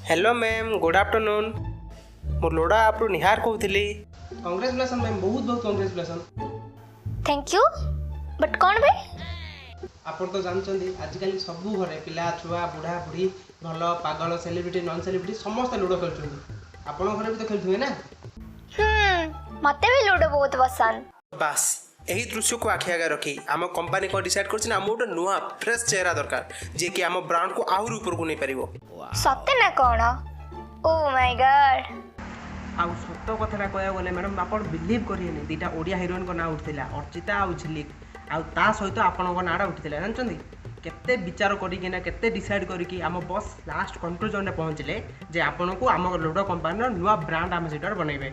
Hello ma'am, good afternoon. ମୁଁ ଲୋଡ଼ା ଆପ୍ରୁ ନିହାର କହୁଥିଲି। କଂଗ୍ରାଚୁଲେସନ୍ ମ୍ୟାମ୍, ବହୁତ ବହୁତ କଂଗ୍ରାଚୁଲେସନ୍। Thank you, but କ'ଣ ପାଇଁ? ଆପଣ ତ ଜାଣିଛନ୍ତି, ଆଜିକାଲି ସବୁ ଘରେ ପିଲା ଛୁଆ, ବୁଢ଼ା ବୁଢ଼ୀ, ଭଲ ପାଗଳ, ସେଲିବ୍ରିଟି, ନନ୍ ସେଲିବ୍ରିଟି ସମସ୍ତେ ଲୁଡ଼ୋ ଖେଳୁଛନ୍ତି। ଆପଣଙ୍କ ଘରେ ବି ତ ଖେଳୁଥିବେ ନା? ହୁଁ, ମତେ ବି ଲୁଡୋ ବହୁତ ପସନ୍ଦ। ବାସ୍, ଏହି ଦୃଶ୍ୟକୁ ଆଖି ଆଗରେ ରଖି ଆମ କମ୍ପାନୀ କ'ଣ ଡିସାଇଡ୍ କରିଛି ନା, ଆମକୁ ଗୋଟେ ନୂଆ ଫ୍ରେଶ୍ ଚେହେରା ଦରକାର, ଯିଏକି ଆମ ବ୍ରାଣ୍ଡକୁ ଆହୁରି ଉପରକୁ ନେଇପାରିବ। ସତେ ନା କ'ଣ? ଓ ମାଇ ଗଡ୍! ଆଉ ସତ କଥାଟା କହିବାକୁ ଗଲେ ମ୍ୟାଡ଼ାମ୍, ଆପଣ ବିଲିଭ୍ କରିବେନି, ଦୁଇଟା ଓଡ଼ିଆ ହିରୋଇନଙ୍କ ନାଁ ଉଠିଥିଲା, ଅର୍ଚିତା ଆଉ ଝିଲିକ। ଆଉ ତା ସହିତ ଆପଣଙ୍କ ନାଁଟା ଉଠିଥିଲା, ଜାଣିଛନ୍ତି? କେତେ ବିଚାର କରିକିନା, କେତେ ଡିସାଇଡ଼୍ କରିକି ଆମ ବସ୍ ଲାଷ୍ଟ କନକ୍ଲୁଜନରେ ପହଞ୍ଚିଲେ ଯେ ଆପଣଙ୍କୁ ଆମ ଲୁଡ଼ୋ କମ୍ପାନୀର ନୂଆ ବ୍ରାଣ୍ଡ ଆମ୍ବାସିଡ଼ର ବନେଇବେ।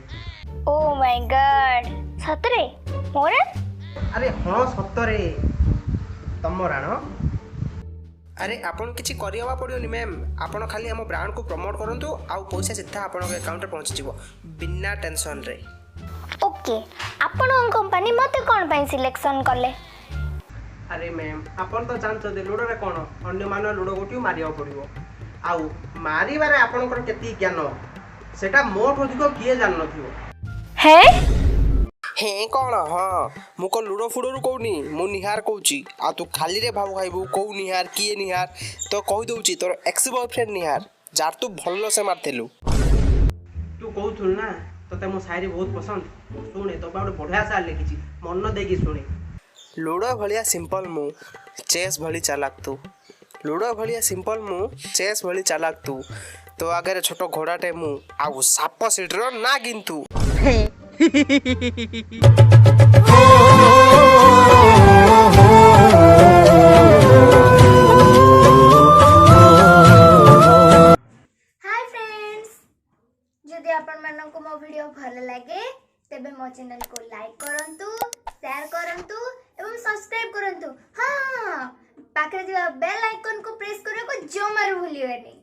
ଓ ମାଇ ଗଡ୍, ସତରେ? ମୋର? ଆରେ ହଁ, ସତରେ ତମ ରାଣ। ଆରେ ଆପଣ କିଛି କରିବାକୁ ପଡ଼ିବନି ମ୍ୟାମ୍, ଆପଣ ଖାଲି ଆମ ବ୍ରାଣ୍ଡକୁ ପ୍ରମୋଟ୍ କରନ୍ତୁ ଆଉ ପଇସା ସିଧା ଆପଣଙ୍କ ଆକାଉଣ୍ଟରେ ପହଞ୍ଚିଯିବ ବିନା ଟେନସନରେ। ଓକେ, ଆପଣଙ୍କ କମ୍ପାନୀ ମତେ କ'ଣ ପାଇଁ ସିଲେକ୍ସନ୍ କଲେ? ଆରେ ମ୍ୟାମ୍, ଆପଣ ତ ଜାଣିଛନ୍ତି ଲୁଡ଼ୋରେ କ'ଣ, ଅନ୍ୟମାନ ଲୁଡ଼ୋ ଗୋଟିକୁ ମାରିବାକୁ ପଡ଼ିବ। ଆଉ ମାରିବାରେ ଆପଣଙ୍କର କେତିକି ଜ୍ଞାନ, ସେଟା ମୋଠୁ ଅଧିକ କିଏ ଜାଣିନଥିବ। ହେ ହେଁ କ'ଣ? ହଁ, ମୁଁ କ'ଣ ଲୁଡ଼ୋ ଫୁଡ଼ୋରୁ କହୁନି, ମୁଁ ନିହାର କହୁଛି। ଆଉ ତୁ ଖାଲିରେ ଭାବୁ ଖାଇବୁ କୋଉ ନିହାର, କିଏ ନିହାର? ତ କହିଦେଉଛି, ତୋର ଏକ୍ସ ବୟଫ୍ରେଣ୍ଡ ନିହାର, ଯାହାର ତୁ ଭଲସେ ମାରିଥିଲୁ। ତୁ କହୁଥିଲୁ ନା ତୋତେ ମୋ ସାଇରି ବହୁତ ପସନ୍ଦ? ଶୁଣେ, ତୋ ପାଇଁ ଗୋଟେ ବଢ଼ିଆ ସାଇରି ଲେଖିଛି, ମନ ଦେଇକି ଶୁଣେ। ଲୁଡ଼ୋ ଭଳିଆ ସିମ୍ପଲ୍ ମୁଁ, ଚେସ୍ ଭଳି ଚାଲାକ ତୁ। ଲୁଡ଼ୋ ଭଳିଆ ସିମ୍ପଲ୍ ମୁଁ, ଚେସ୍ ଭଳି ଚାଲାକ ତୁ। ତୋ ଆଗରେ ଛୋଟ ଘୋଡ଼ାଟେ ମୁଁ, ଆଉ ସାପ ସିଡ଼ିର ନା କିନ୍ତୁ। ହାଇ ଫ୍ରେଣ୍ଡସ୍, ଯଦି ଆପଣମାନଙ୍କୁ ମୋ ଭିଡ଼ିଓ ଭଲ ଲାଗେ, ତେବେ ମୋ ଚ୍ୟାନେଲକୁ ଲାଇକ୍ କରନ୍ତୁ, ସେୟାର କରନ୍ତୁ ଏବଂ ସବସ୍କ୍ରାଇବ୍ କରନ୍ତୁ। ହଁ, ପାଖରେ ଥିବା ବେଲ୍ ଆଇକନ୍କୁ ପ୍ରେସ୍ କରିବାକୁ ଜମାରୁ ଭୁଲିବେନି।